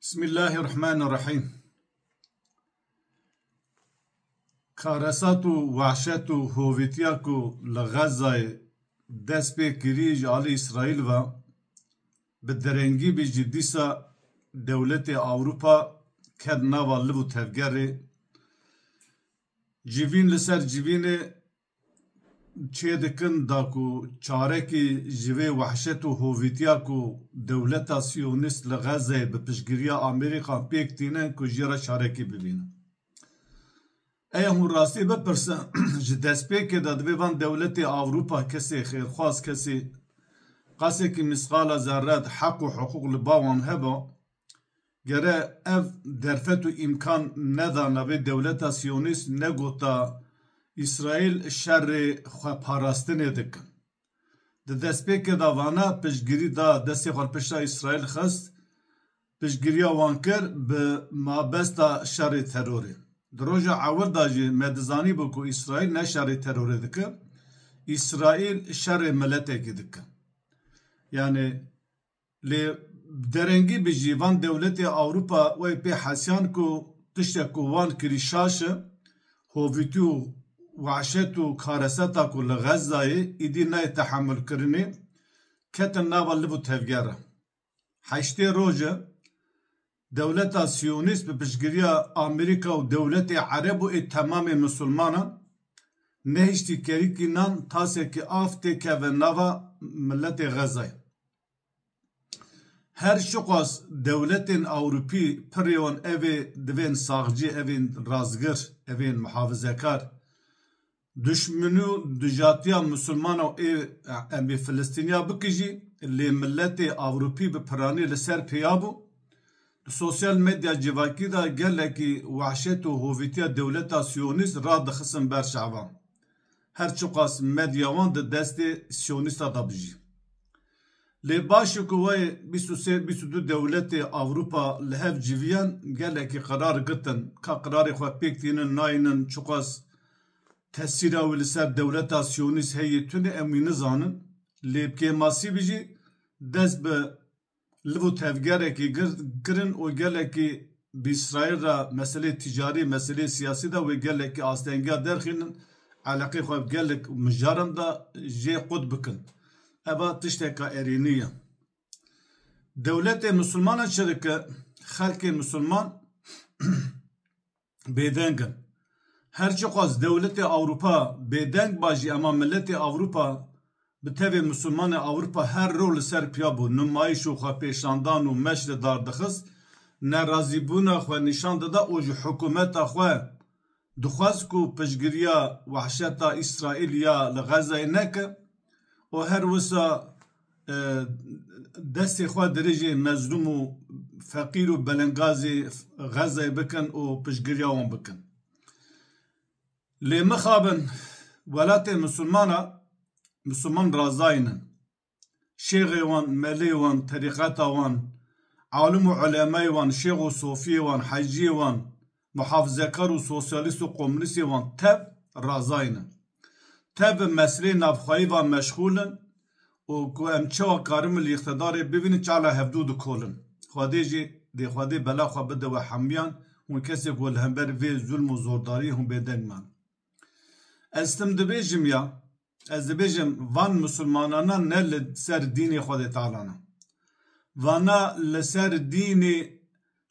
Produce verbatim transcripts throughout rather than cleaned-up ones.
Bismillahirrahmanirrahîm. Karesat û wehşet û hovîtiya ku li Xezayê dest pê kirî ji alî Îsraîl ve, bi derengî bî jî dîsa dewletê Ewropa ket nava liv û tevgerê. Civîn li ser civînê çêdikin da ku çarekî ji vê wehşet û hovîtiya ku dewleta Siyonîst li Xezeyê bi piştgiriya Amerîkan pêk tînin ku jê re çarekî bibînin. Eya hûn rastî bipirsin, ji destpêkê de divê van dewletê Ewropa kesê xêrxwaz, kesê qasekî misqala zerret heq û hiqûq li ba wan heba, gere ev derfet û îmkan nedana vê dewleta Siyonîst negota Îsraîl şerê xwe parastinê dikin. Di destpêkê de vana piştgirî da, destê xwe li pişta Îsraîl xist, piştgiriya wan kir bi mabesta şerê terorê. Di roja ewil de jî me dizanîbû ku Îsraîl ne şerê terorê dike, Îsraîl şerê miletekî dike. Yanî lê derengî bi jî van dewletê Ewropa wê pê hesiyan ku tiştek ku wan kirî şaş e, hovîtî û wehşet û kareseta ku li Xezayê îdî nayê tehemulkirinê, ketin nava liv û tevgera. Heştê roje dewleta Siyonîst bi piştgiriya Amerîka û dewletê Ereb û ê temamê Misilmanan nehiştî kerîkî nan, tasekî av têkeve nava miletê Xezayê. Her çiqas dewletên Ewropî pirê wan evê divên saxcî, evên razgir, evên muhafizekar, duşmin û dijatiya Misilmana û ê em ê Filistîniya bikijî, lê miletê Ewropî bi piranî li ser pêya bû. Li sosyal medya civakî de gelekî wehşet û hovîtiya dewleta Siyonîst radixistin ber çavan. Her çiqas medya wan di destê Siyonîsta de bijî. Lê baş e ku wê bîst û sê bîst û du dewletê Ewropa li hev civiyan gelekî qerar gitin, ka qerarê xwe pêk tînin naynin, çiqas tesîra wî li ser dewleta Siyonîst heye tune em wî nizanin. Lê bi kêmasî bijî dest bi liv û tevgerekî gir-, kirin û gelekî bi Îsraîl re meselê ticarî, meselê siyasî de wê gelekî astengiya derxînin, eleqê xwe bi gelek mijaran de jê qut bikin. Eva tişteka erênî ye. Dewletê Misilmanan çi dike? Xelkê Misilman bêdeng in. Her çiqas dewletê Ewropa bêdeng ba jî, ema miletê Ewropa bi tevê Misilmanê Ewropa her roj li ser piya bû, numayîş û xwepêşandan û meş li dar dixist, nerazîbûna xwe nîşan dida û ji hikûmeta xwe dixwest ku piştgiriya wehşeta Îsraîl ya li Xezayê neke û her wisa, e, destê xwe dirêjê mezlûm û feqîr û belengazê Xezayê bikin û piştgiriya wan bikin. Lê mixabin welatê Misilmana, Misilman razayîn in. Şêxê wan, melê wan, terîqeta wan, alim û ulemeyê wan, şêx û sofiyê wan, heciyê wan, muhafizekar û sosyalîst û komunîstê wan tev razayîn in. Tev bi meseleyê navxweyî ve meşxûl in û ku em çawa karibin li îqtidarê bibînin, çala hevdû dikolin. Xwedê jî dê Xwedê bela xwe bide we hemiyan, hûn kesê ku li hember vê zulm û zordariyê hûn bêdeng man. Ez tim dibêjim ya, ez dibêjim van misilmanana ne li ser dînê Xwedê Teala ne. Vana li ser dînê,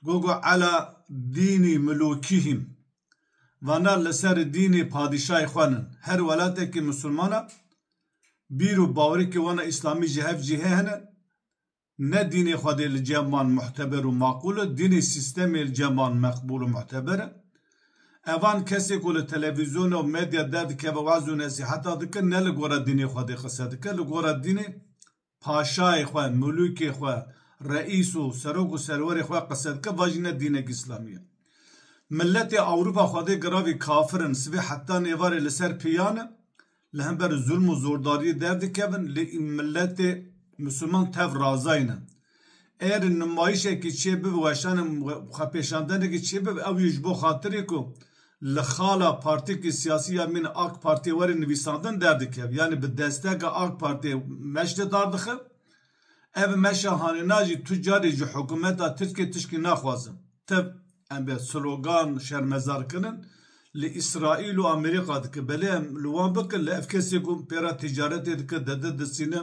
gogo ela dînî mulûkîhîm. Vana li ser dînê padîşahê xwe nin. Her welatekî misilmana bîr û bawerikê wana îslamî ji hev cihê hene. Ne dînê Xwedê li cem wan muhteber û maqûl e, dînê sîstemê li cem wan meqbûl û muhteber e. Evan kesê ku li televîzyona û medya derdikeve waz û nesîheta dike, ne li gora dînê Xwedê qise dike, li gora dînê paşayê xwe, mulûkê xwe, reîs û serok û serwerê xwe qise dike, va jî ne dînek îslamî ye. Miletê Ewropa Xwedê giravî kafir in, sivê heta nêvarê li ser piya ne, li hember zulm û zordariyê derdikevin, lê miletê misilman tev razayî ne. Eger numayîşekî çêbibe, weşanin xwepêşandenekî çêbibe, ew yê ji bo xatirê ku li xala partîkî siyasî ya mîn AK Partiyê were nivîsandin derdikeve. Yanî bi desteka AK Partiyê meş li dar dixe. Ev meşa hanêna jî tu carê ji hikûmeta Tirkiyê tişkî naxwazin. Tev, em bê slogan şermezarkirin li Îsraîl û Amerîka dike. Belê em li wan bikin, li ev kesê ku pêra ticaretê dike, dede disîne,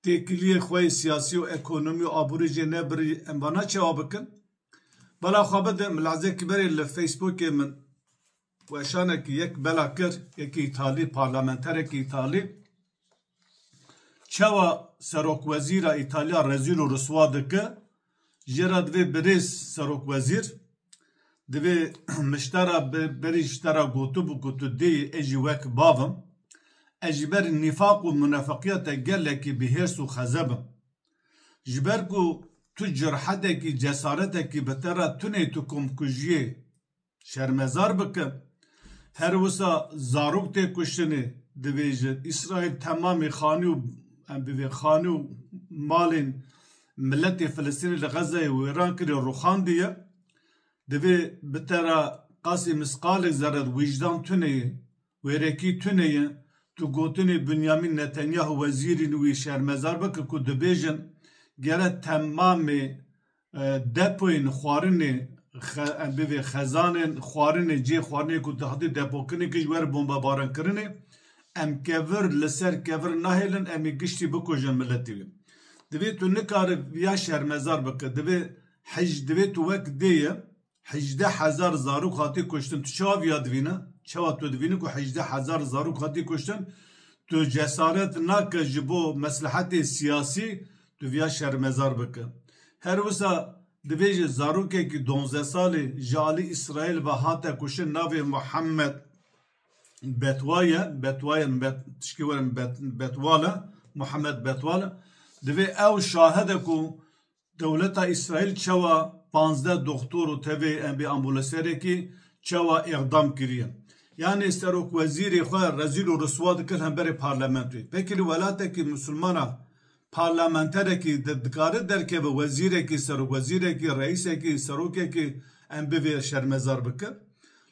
têkiliyê xwe yê siyasî û ekonomî û aborî jê nebirî, em vana çawa bikin? Bala xwe bide, milazekî berê li Facebookê min weşanekî yek bela kir, yekî Îtalî, parlamenterekî Îtalî. Çawa serokwezîra Îtalya rezîl û riswa dike, jê re divê birêz serokwezîr, divê min ji te re be-, berî ji te re gotibû ku tu dê yî, ez jî wek bav im. Ez ji ber nîfaq û munafeqiyê te gelekî bi hêrs û xezeb im. Ji ber ku tu cirhetekî, cesaretekî bi te re tune, tu komkujiyê şermezar bike. Her wisa zarok tê kuştinê, divê ji Îsraîl temamê xanî û, em bivê xanî û malên miletê Filistînê li Xezayê wêran kiriye, rûxandiye. Divê bi te re qasî misqalek zerre wîjdan tune ye, wêrekî tune ye. Tu gotinê Binyamîn Netanyahu wezîrên wî şermezar bike ku dibêjin gere temamê e, depoyên xwarinê, xe-, em bivê xezanên xwarinê, cihê xwarinê ku dihatî depokirinê kir ji wer bombebarankirinê, em kevir li ser kevir nahêlin, em ê giştî bikujin miletî wê. Divê tu nikare viya şermezar bike. Divê hij-, divê tu wek dê ye, hejdeh hezar zarok hatî kuştin. Tu çawa viya divîne? Çawa tu divînî ku hejdeh hezar zarok hatî kuştin? Tu cesaret nake ji bo meslehetê siyasî tu viya şermezar bike. Her wisa divê ji zarokekî duwazdeh salî ji alî Îsraîl ve hate kuştin, navê Muhammed Betwa ye, Betwa ye, Bet-, tişkî werin Bet-, Betwal e, Muhammed Betwal e. Divê ew şahid e ku dewleta Îsraîl çawa panzdeh doxtor û tevê em bê ambulanserekî çawa îdam kiriye. Yanî serokwezîrê xwe rezîl û riswa dike li hemberê parlamentoyê. Pekî li welatekî misilmana parlamenterekî di-, dikare derkeve wezîrekî, serokwezîrekî, reîsekî, serokekî em bivê şermezar bike?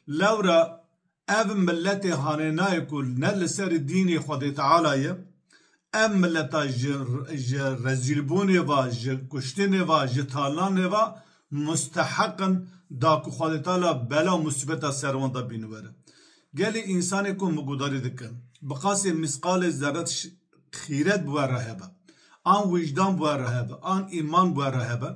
Lewra ev miletê hanênayê ku ne li ser dînê Xwedê Teala ye, ev mileta ji, ji rezîlbûnê ve, ji kuştinê ve, ji talanê ve musteheq in da ku Xwedê Teala bela û musîbeta ser wan de bînwere. Gelê însanê ku min guhdarî dike, bi qasê misqalê zerret ş-, xîret bi we re hebe, an wijdan bi we re hebe, an îman bi we re hebe,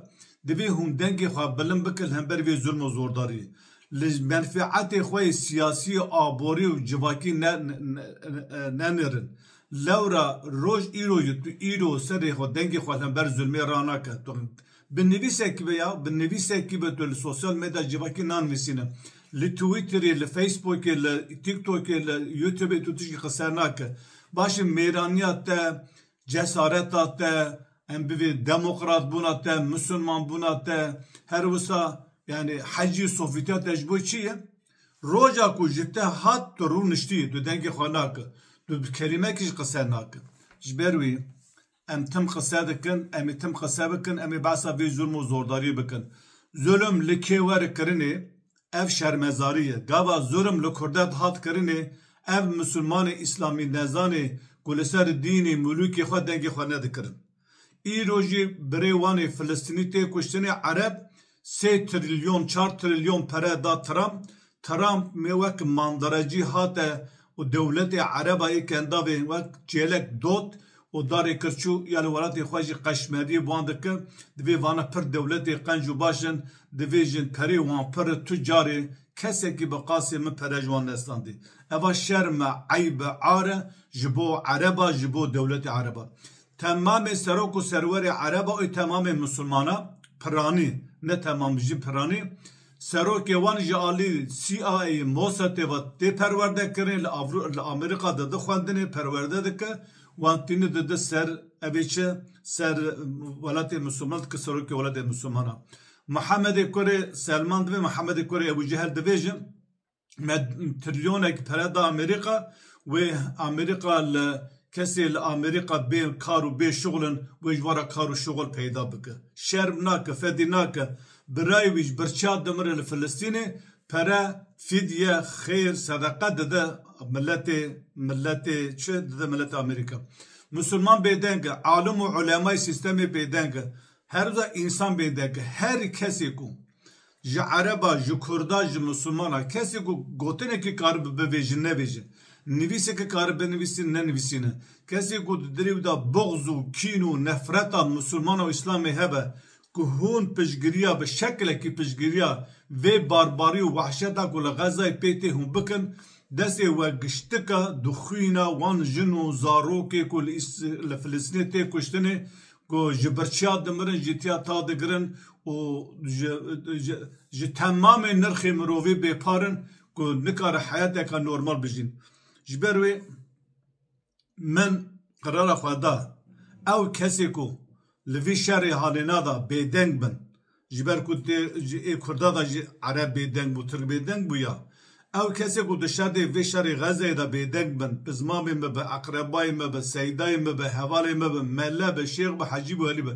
divê hûn dengê xwe bilind bikin li hember vê zulm û zordariyê. Li menfeetê xwe yê siyasî, aborî û civakî ne, ne, ne, nenêrin. Lewra roj îro ye, tu îro serê xwe, dengê xwe li hember zulmê ranake. Tu bi nivîsekî be ya, bi nivîsekî be, tu li sosyal medya civakî nanivîsîne. Li Twitterê, li Facebookê, li TikTokê, li YouTubeê tu tişkî qise nake. Baş e, mêraniya te, cesareta te, em bivê demokratbûna te, misilmanbûna te, her wisa, yanî hecî sofîtiya te ji bo çi ye? Roja ku ji te hat, tu rûniştî, tu dengê xwe nake, tu bi kelîmekî jî qise nake. Ji ber wî em tim qise dikin, em ê tim qise bikin, em ê behsa vê zulm û zordariyê bikin. Zulm li kê were kirinê, ev şermezarî ye. Gava zulm li Kurda dihat kirinê, ev misilmanê îslamî nezanê ku li ser dînê, mulûkê xwe dengê xwe nedikirin. Îro jî birê wan ê Filistînî tê kuştinê, Ereb sê trilyon, çar trilyon pere da Trump. Trump mê wek manderecî hate û dewletê Ereba yê kendavê wek çêlek dot û darê kir çû, ya li welatê xwe jî qeşmeriyê bi wan dike. Divê vana pir dewletê qenc û baş in, divê jin perê wan pir e, tu carê kesekî bi qasê min pere ji wan nestandî. Eva şerm e, eyb e, ar e ji bo Ereba, ji bo dewletê Ereba. Temamê serok û serwerê Ereba û temamê misilmana piranî, ne temam jî piranî, serokê wan ji alî C I A, Mossadê ve tê perwerde kirin, li Avru-, li Amerîka dide xwendinê, perwerde dike, wan tîni dide ser, evê çi, ser welatê misilman dike serokê welatê misilmana. Mihemedê kurê Selman divê, Mihemedê kurê Ebû Cehel divê jî, me trilyonek pere da Amerîka, wê Amerîka li kesê li Amerîka bê kar û bê şuxul in, wê ji we re kar û şuxul peyda bike. Şerm nake, fedî nake. Birayê wî ji birçîya dimire li Filistînê, pere, fidye, xêr, sedeqe dide miletê, miletê çi? Dide miletê Amerîka. Musulman bêdeng e, alim û ulemayê sîstemê bêdeng e. Her wiza însan bêdeng e. Her kesê ku ji Ereba, ji Kurda, ji Musulmana, kesê ku gotinekî karibe bivêjin, nevêjin. Nivîseke karibe binivîsîn, nenivîsîne. Kesê ku di dilê wî de buxz û kîn û nefreta Musulmana û Îslamê hebe, ku hûn piştgiriya, bi şekilekî piştgiriya vê barbarî û wehşeta ku li Xezayê pê tê hûn bikin, destê we giştika di xwîna wan jin û zarokê ku li Îs-, li Filistînê tê kuştinê, ku ji birçiya dimirin, ji tiya ta digirin û ji, ji, ji temamê nirxê mirovî bêpar in, ku nikare heyateke normal bijîn. Ji ber wê min qirara xwe da, ew kesê ku li vî şerê halêna de bêdeng bin, ji ber ku tê ji ê Kurda de jî Ereb bêdeng bû, Tirk bêdeng bû ya. Ew kesê ku di şerdê vê şerê Xezeyê de bêdeng bin, pizmamê me be, eqrebayê me be, seydayê me be, hevalê me be, mele be, şêx be, hecî be, welî be.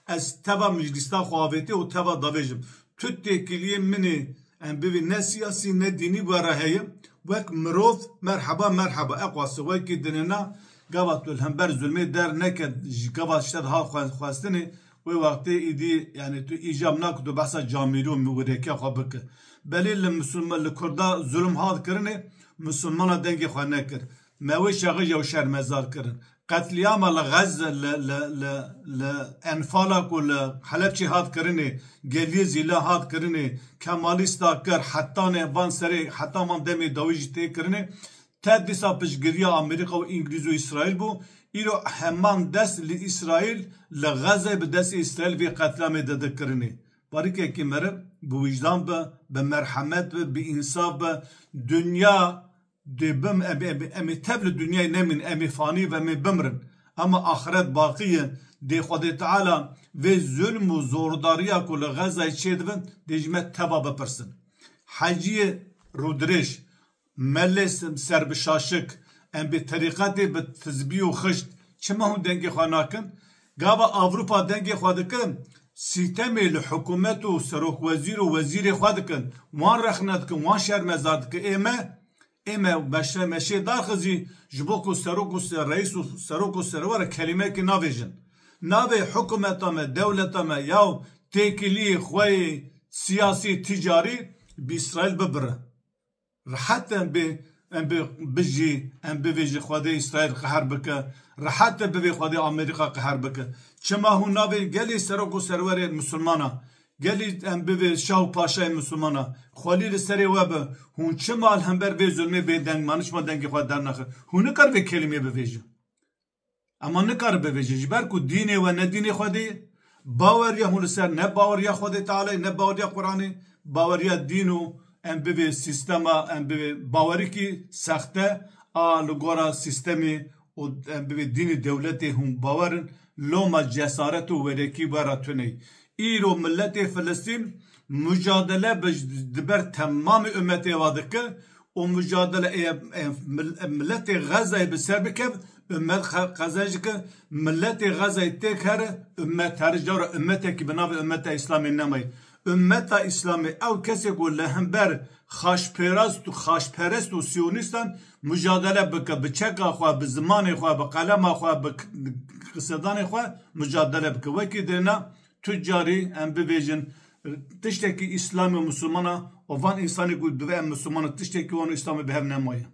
Ez teva meclîsta xwe avêtê û teva davêjim. Tu têkiliyê min ê, em bivê ne siyasî ne dînî we re heye. Wek mirov merheba, merheba. Eqwase wekî dinêna gava tu li hember zulmê derneke, ji gava şer hat xwe-, xwestinê, wê wextê îdî, yanî tu îcab nake tu behsa camîrî û miwirêkiya xwe bike. Belê li Musulma-, li Kurda zulm hat kirinê, Musulmana dengê xwe nekir. Me wê şexij ew şermezar kirin. Qetlîama li Xezze, li, li, li, li Enfala ku li Helebçê hat kirinê, Geliyê Zîla hat kirinê, Kemalîsta kir, hetanê van serê, heta van demê dawî jî tê kirinê. Te dîsa piştgiriya Amerîka û Îngilîz û Îsraîl bû. Îro heman dest li Îsraîl, li Xezze bi destê Îsraîl vê qetlîamê dide kirinê. Barikekî meriv bi wijdan be, bi merhemet be, bi însaf be. Dinya dê bim, em, em, em ê tev li dinyayê nemîn, em ê fanî ve, em ê bimrin. Ama axiret baqî ye. Dê Xwedê Teala vê zulm û zordariya ku li Xezayê çêdibin, dê ji me teva bipirsin. Heciyê rûdirêj, melê s-, serbişaşik, em bi terîqetê bi tizbî û xişt, çima hûn dengê xwe nakin? Gava Ewropa dengê xwe dikin, sîtemê li hikûmet û serokwezîr û wezîrê xwe dikin, wan rexne dikin, wan şermezar dikin. Ê me, ê me meşe-, meşê darxizî, ji bo ku serok û se-, reîs û serok û serwere kelîmekê navêjin. Navê hikûmeta me, dewleta me, yaw têkiliyê xwe yê siyasî, ticarî bi Îsraîl bibire. Rehet em bê, em bê bijî, em bivêjî Xwedê Îsraîl qeher bike. Rehet e bivê Xwedê Amerîka qeher bike. Çima hûn navê gelê serok û serwerê misilmana, gelî em bivê şah û paşayê misilmana, xwelî li serê we be. Hûn çima li hember vê zulmê bêdeng man, çima dengê xwe dernaxin? Hûn nikar vê kelîmê bivêjin. Ema nikare bivêje, ji ber ku dînê we ne dînê Xwedê ye, baweriya hûn li ser ne baweriya Xwedê Tealê, ne baweriya Quranê, baweriya dîn û em bivê sîstema, em bivê bawerikî sexte a li gora sîstemê û em bivê dînê dewletê hûn bawer in, loma cesaret û wêrekî we re tune ye. Îro miletê Filistîn mucadele bi, di ber temamê ummetê ve dike û mucadele ê, ê, mil-, miletê Xezayê bi ser bikev, ummet Xe-, Xezayê jike, miletê Xezayê têk here, ummet her cara ummetekî bi navê ummeta Îslamê nemaye. Ummeta Îslamê ew kesê ku li hember xaçperast û xaçperest û siyonîstan mucadele bike, bi çeka xwe, bi zimanê xwe, bi qelema xwe, bi k-, kisedanê xwe mucadele bike. Wekî dêna Tu carî em bivêjin, tiştekî Îslamê û Misilmana û van însanê ku divê em Misilmana, tiştekî wan û Îslamê bi hev nemaye.